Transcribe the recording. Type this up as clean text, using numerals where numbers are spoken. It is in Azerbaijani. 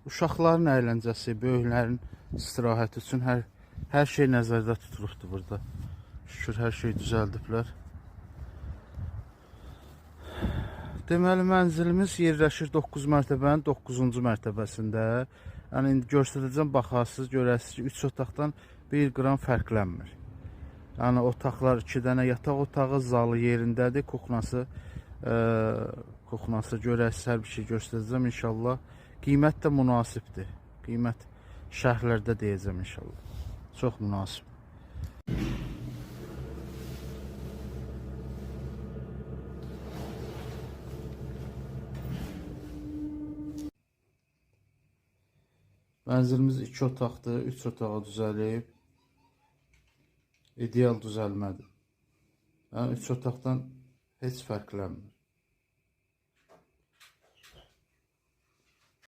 Uşaqların əyləncəsi, böyüklərin istirahəti üçün hər şey nəzərdə tutulubdur burada. Şükür, hər şey düzəldiblər. Deməli, mənzilimiz yerləşir 9 mərtəbənin 9-cu mərtəbəsində. Yəni, indi göstərəcəm, baxarsınız, görəsiniz ki, 3 otaqdan 1 qram fərqlənmir. Yəni, otaqlar 2 dənə yataq otağı, zalı yerindədir, kuxnası görəsiniz, hər bir şey göstərəcəm inşallah. Qiymət də münasibdir. Qiymət şərhlərdə deyəcəm inşallah. Çox münasib. Mənzilimiz 2 otaqdır, 3 otağa düzəlib. İdeal düzəlmədir. Yəni 3 otaqdan heç fərqlənmir.